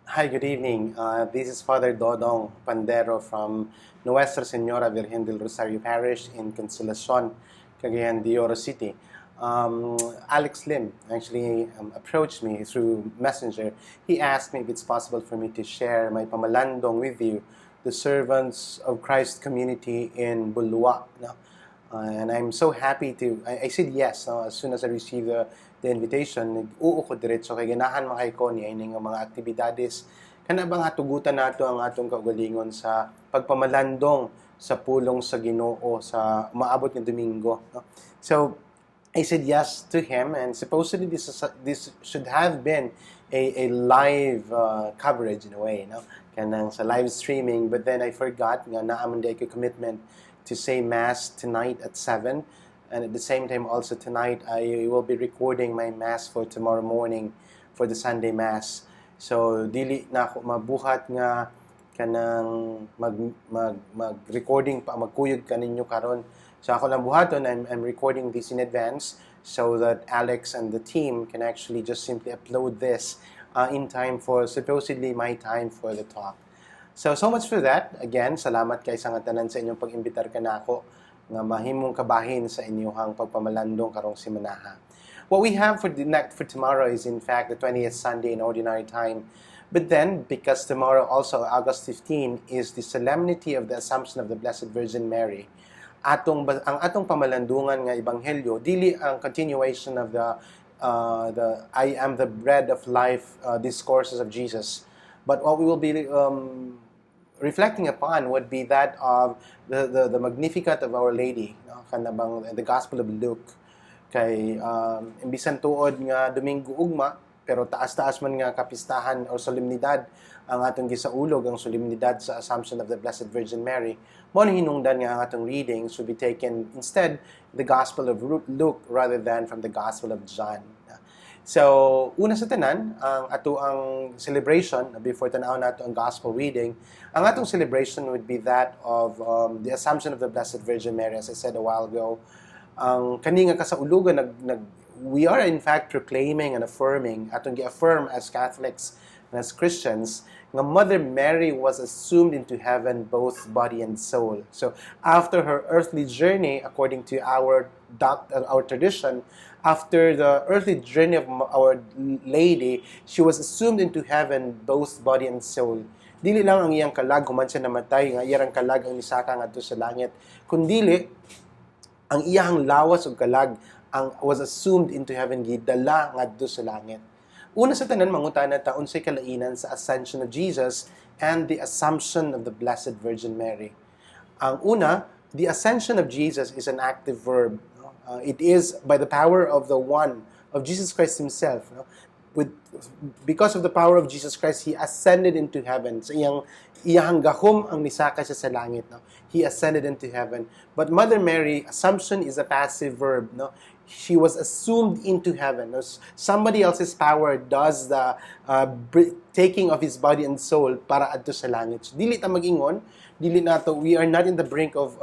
Hi, good evening. This is Father Dodong Pandero from Nuestra Señora Virgen del Rosario Parish in Consolacion, Cagayan de Oro City. Alex Lim actually approached me through Messenger. He asked me if it's possible for me to share my pamalandong with you, the Servants of Christ community in Bulua. No? And I'm so happy to, I said yes, no, as soon as I received the invitation. Nag-uo ko diretso kay ganahan man kaayo ko niini nga mga aktibidades. Kana bang hatugutan nato ang atong kaugalingon sa pagpamalandong sa pulong sa Ginoo sa maabot nga Domingo. No? So, I said yes to him, and supposedly this should have been a live coverage in a way, no? Kanang sa live streaming, but then I forgot nga naa man diay ko commitment to say Mass tonight at 7, and at the same time also tonight I will be recording my Mass for tomorrow morning for the Sunday Mass. So dili na ako mabuhat nga kanang mag recording pa, magkuyog kaninyo karon. So ako lang buhaton, I'm recording this in advance so that Alex and the team can actually just simply upload this in time for supposedly my time for the talk. So, so much for that. Again, salamat kay sa nga tanan sa inyong pag-imbitar kanako nga mahimong kabahin sa inyong pagpamalandong karong simanaha. What we have for the next for tomorrow is in fact the 20th Sunday in Ordinary Time. But then, because tomorrow also, August 15, is the Solemnity of the Assumption of the Blessed Virgin Mary, atong ang atong pamalandungan nga ebanghelyo dili ang continuation of the "I am the bread of life" discourses of Jesus, but what we will be reflecting upon would be that of the Magnificat of Our Lady, no? Kana bang the Gospel of Luke, kay imbisan tuod nga Domingo ugma, pero taas-taas man nga kapistahan o solemnidad ang atong gisaulog, ang solemnidad sa Assumption of the Blessed Virgin Mary. Mao ni hinungdan nga ang atong readings should be taken instead the Gospel of Luke rather than from the Gospel of John. So, una sa tanan, ang ato ang celebration, before tanaw nato ang Gospel reading, ang atong celebration would be that of the Assumption of the Blessed Virgin Mary, as I said a while ago. Ang kani nga kasaulugan, we are in fact proclaiming and affirming, atong gi-affirm as Catholics and as Christians, nga Mother Mary was assumed into heaven, both body and soul. So after her earthly journey, according to our tradition, after the earthly journey of Our Lady, she was assumed into heaven, both body and soul. Dili lang ang iyang kalag human siya namatay nga iyang kalag ang nisaka ngadto sa langit, kundili ang iyang lawas ug kalag ang was assumed into heaven, gidala ngadto sa langit. Una sa tanan, mangutana ta unsay kalainan sa ascension of Jesus and the assumption of the Blessed Virgin Mary. Ang una, the ascension of Jesus is an active verb. No? It is by the power of the one of Jesus Christ himself. No? With because of the power of Jesus Christ, he ascended into heaven. Sa iyang gahom ang nisaka siya sa langit. No? He ascended into heaven. But Mother Mary, assumption is a passive verb. No? She was assumed into heaven. No? Somebody else's power does the taking of his body and soul para adto sa langit. So, dili ta mag-ingon, dili nato, we are not in the brink of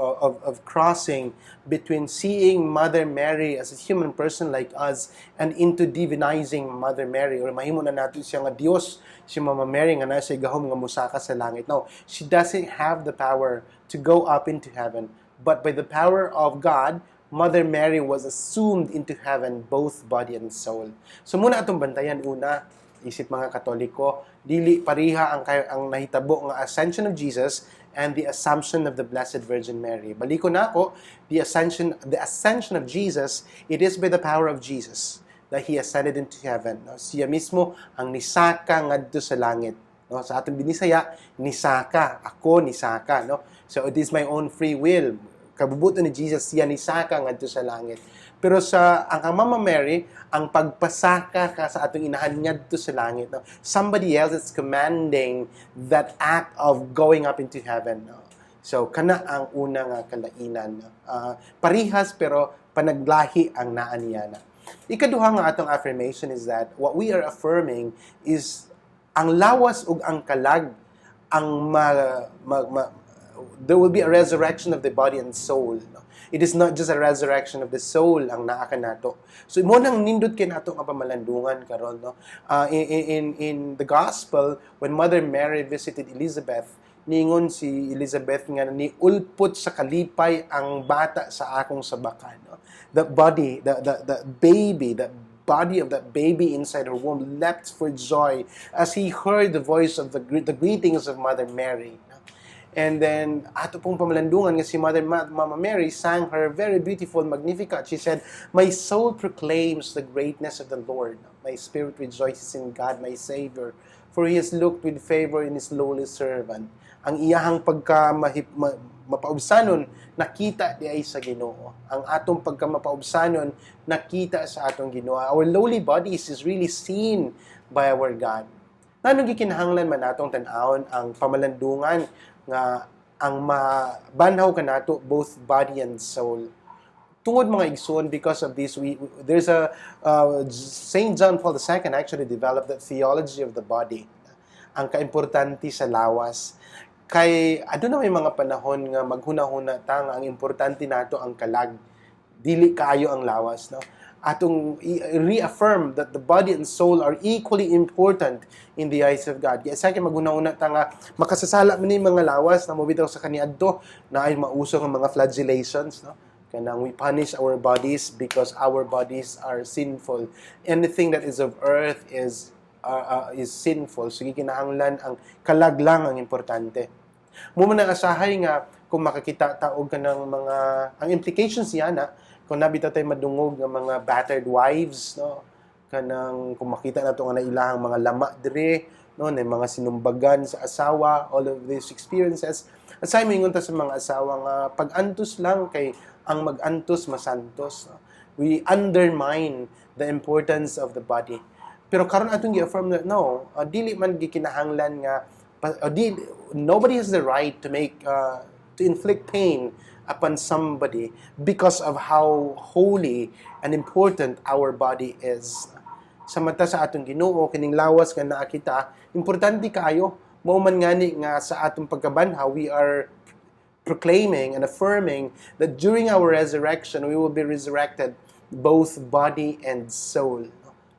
crossing between seeing Mother Mary as a human person like us and into divinizing Mother Mary or mahimo na nato siya nga Dios, si Mama Mary nga nasa gahom nga musaka sa langit. No, she doesn't have the power to go up into heaven. But by the power of God, Mother Mary was assumed into heaven, both body and soul. So mao na atong bantayan una, isip mga Katoliko, dili pariha ang nahitabo nga ascension of Jesus and the assumption of the Blessed Virgin Mary. Baliko nako, the ascension of Jesus, it is by the power of Jesus that he ascended into heaven. No? Siya mismo ang nisaka ngadto sa langit. No? Sa atong Binisaya, nisaka. Ako nisaka. No? So it is my own free will. Kabubuto ni Jesus, siya nisaka ngadto sa langit. Pero sa ang kang Mama Mary, ang pagpasaka ka sa atong inahan ngadto sa langit. No? Somebody else is commanding that act of going up into heaven. No? So kana ang una nga kalainan. No? Parihas pero panaglahi ang naa niya na. Ikaduha nga atong affirmation is that what we are affirming is ang lawas ug ang kalag ang ma, ma, ma, there will be a resurrection of the body and soul. No? It is not just a resurrection of the soul ang naa kanato. So mao nang nindot kay nato nga pamalandungan karon, no. In the gospel, when Mother Mary visited Elizabeth, ningon si Elizabeth nga niulpot sa kalipay ang bata sa akong sabakan, no? The body, the baby, the body of that baby inside her womb leapt for joy as he heard the voice of the greetings of Mother Mary, no? And then, ato pong pamalandungan nga si Mama Mary sang her very beautiful Magnificat. She said, "My soul proclaims the greatness of the Lord. My spirit rejoices in God, my Savior, for He has looked with favor in His lowly servant." Ang iyahang pagka mapaubsanon, nakita diay sa Ginoo. Ang atong pagka mapaubsanon, nakita sa atong Ginoo. Our lowly bodies is really seen by our God. Nganong gikinahanglan man natong tan-awon ang pamalandungan nga ang mabanhaw kanato both body and soul? Tungod, mga igsoon, because of this, we there's a Saint John Paul II actually developed the theology of the body. Ang kaimportante sa lawas. Kay aduna may mga panahon nga maghuna-huna ta nga ang importante nato ang kalag, dili kaayo ang lawas, no? Atong reaffirm that the body and soul are equally important in the eyes of God. Kaya sa maghuna-huna ta nga makasasala man ni mga lawas na mobitaw sa kaniadto na ay mauso ang mga flagellations, no? Kanang we punish our bodies because our bodies are sinful. Anything that is of earth is sinful. So kinahanglan ang kalag lang ang importante. Mao man ang asahay nga kung makakita ta og kanang mga ang implications niya na kung naa bitaw tay madungog nga mga battered wives, no, kanang kung makita nato nga na ilahang mga lama dire, no, na mga sinumbagan sa asawa, all of these experiences, asay moingon ta sa mga asawa nga pag-antos lang kay ang mag-antos masantos, no? We undermine the importance of the body. Pero karon atong gi-affirm na no, dili man gikinahanglan nga nobody has the right to inflict pain upon somebody because of how holy and important our body is. Sa mata sa atong Ginoo, kining lawas nga naa kita, importante kaayo. Mao man ngani nga sa atong pagkabanhaw, we are proclaiming and affirming that during our resurrection, we will be resurrected both body and soul.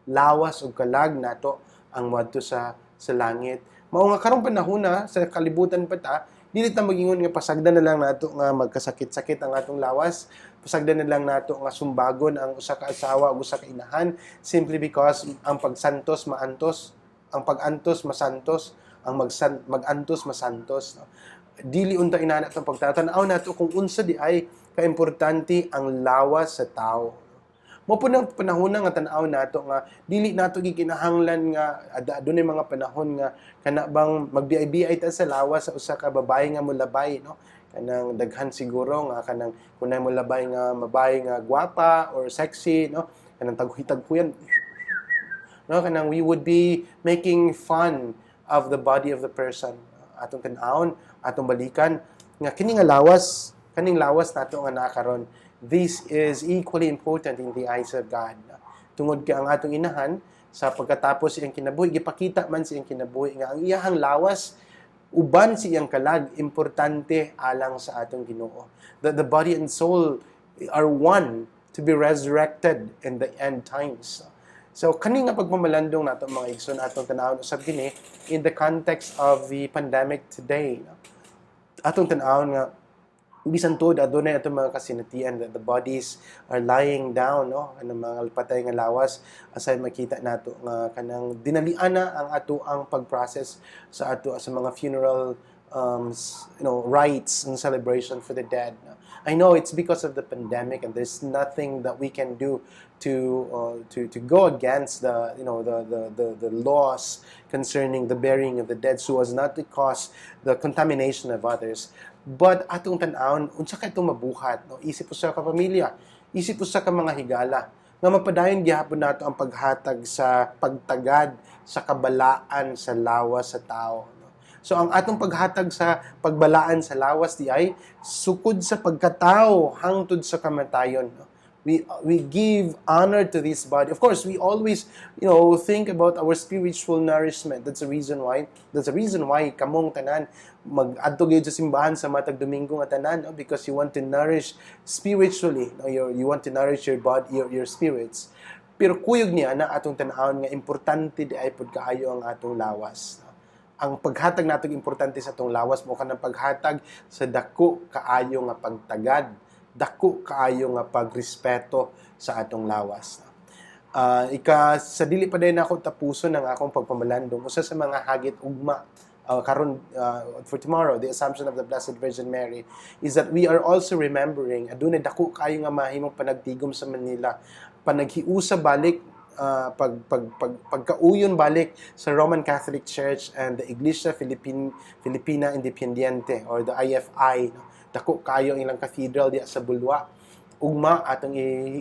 Lawas ug kalag nato ang moadto sa langit. Mao nga karong panahon na sa kalibutan pa ta, dili ta magingon nga pasagdan na lang nato nga magkasakit-sakit ang atong lawas, pasagdan na lang nato nga sumbagon ang usa ka asawa ug usa ka inahan simply because ang pagsantos maantos, ang pag-antos masantos, ang mag-antos masantos, no? Dili unta inana atong pagtatan-aw nato kung unsa diay kaimportante ang lawas sa tao. Mao po nang panahon nga tan-aw nato nga dili nato gikinahanglan nga adunay mga panahon nga kana bang magbiay-biay ta sa lawas sa usa ka babae nga molabay, no? Kanang daghan siguro nga kanang kun nay molabay nga babae nga gwapa or sexy, no, kanang taghuy-taghuyan, no, kanang we would be making fun of the body of the person. Atong tan-awon, atong balikan nga kini nga lawas, kaning lawas nato nga naa karon, this is equally important in the eyes of God. Tungod kay ang atong inahan, sa pagkatapos iyang kinabuhi, gipakita man sa iyang kinabuhi nga ang iyahang lawas uban sa iyang kalag importante alang sa atong Ginoo. That the body and soul are one to be resurrected in the end times. So kani nga pagpamalandong nato, mga igsoon, atong tan-awon usab kini in the context of the pandemic today, no? Atong tan-awon nga bisan tuod adunay atong mga kasinatian that the bodies are lying down, no, kanang mga patay nga lawas, asay makita nato nga kanang dinalian na ang ato ang pag-process sa ato sa mga funeral rites and celebration for the dead. I know it's because of the pandemic and there's nothing that we can do to go against the you know the laws concerning the burying of the dead so as not to cause the contamination of others. But atong tan-awon unsa kay itong mabuhat, no? Isip usa ka pamilya, isip usa ka mga higala nga mapadayon gihapon nato ang paghatag sa pagtagad sa kabalaan sa lawas sa tao, no? So ang atong paghatag sa pagbalaan sa lawas diay sukod sa pagkatao hangtod sa kamatayon, no? We give honor to this body. Of course, we always think about our spiritual nourishment. That's the reason why kamong tanan mag-adto gyud sa simbahan sa matag Domingo nga tanan, no? Because you want to nourish spiritually, no? You want to nourish your body, your spirits. Pero kuyog niya na atong tan-awon nga importante diay pud kaayo ang atong lawas, no? Ang paghatag natong importante sa atong lawas mao kanang paghatag sa dako kaayo nga pagtagad, dako kaayo nga pagrespeto sa atong lawas. Ika sa dili pa dayon nako tapuson ang akong pagpamalandong, usa sa mga hagit ugma, karon, for tomorrow, the Assumption of the Blessed Virgin Mary, is that we are also remembering adunay dako kaayo nga mahimong panagtigom sa Manila, panaghiusa balik, pag, pag, pag, pagkauyon balik sa Roman Catholic Church and the Iglesia Filipina Independiente or the IFI, no? Dako kayo ang ilang cathedral diya sa Bulua. Ugma atong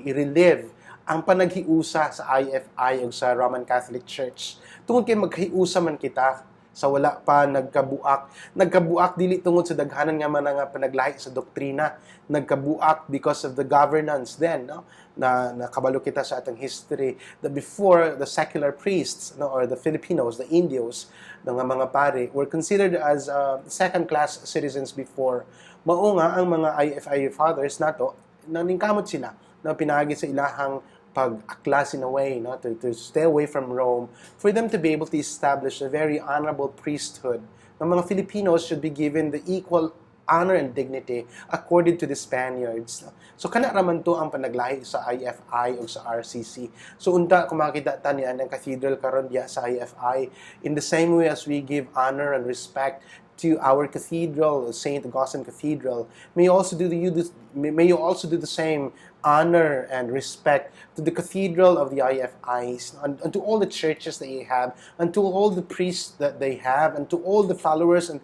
i-relive ang panaghiusa sa IFI ug sa Roman Catholic Church. Tungod kay maghiusa man kita sa wala pa nagkabuak. Nagkabuak dili tungod sa daghanan nga man nga panaglahi sa doktrina. Nagkabuak because of the governance then, no? Na nakabalo kita sa atong history that before, the secular priests, no, or the Filipinos, the Indios, mga pare were considered as second class citizens before. Mao nga ang mga IFI fathers nato naningkamot sila na pinaagi sa ilahang pag-aklas in a way, no, to stay away from Rome, for them to be able to establish a very honorable priesthood. Ang mga Filipinos should be given the equal honor and dignity according to the Spaniards. So kana raman to ang panaglahi sa IFI o sa RCC. So unta kung makita ta niya ng cathedral karon diya sa IFI, in the same way as we give honor and respect to our cathedral, St. Augustine Cathedral, may you also do the same honor and respect to the cathedral of the IFIs, and to all the churches that you have, and to all the priests that they have, and to all the followers and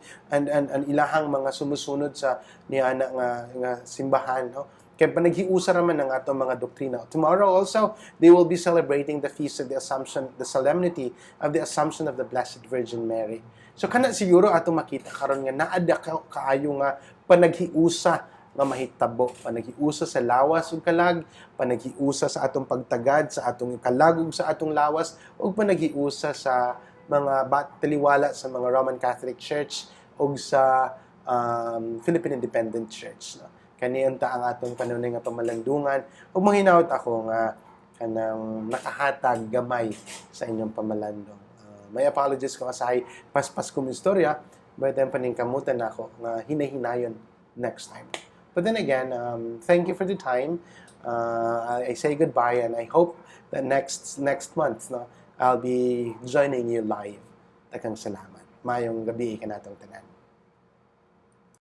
ilahang mga sumusunod sa niana nga simbahan, no? Kay panaghiusa raman ang atong mga doktrina. Tomorrow also, they will be celebrating the feast of the Assumption, the solemnity of the Assumption of the Blessed Virgin Mary. So kana siguro atong makita karon nga naa dako kaayo nga panaghiusa nga mahitabo, panaghiusa sa lawas ug kalag, panaghiusa sa atong pagtagad sa atong kalag ug sa atong lawas, ug panaghiusa sa mga taliwala sa mga Roman Catholic Church ug sa Philippine Independent Church, no? Kani unta ang atong panunay nga pamalandungan ug manghinaot ako nga kanang nakahatag gamay sa inyong pamalandong. My apologies kung asahay paspas kong istorya, but then paningkamutan nako nga hinay-hinayon next time. But then again, thank you for the time. I say goodbye and I hope that next next month, no, I'll be joining you live. Daghang salamat. Maayong gabii kanatong tanan.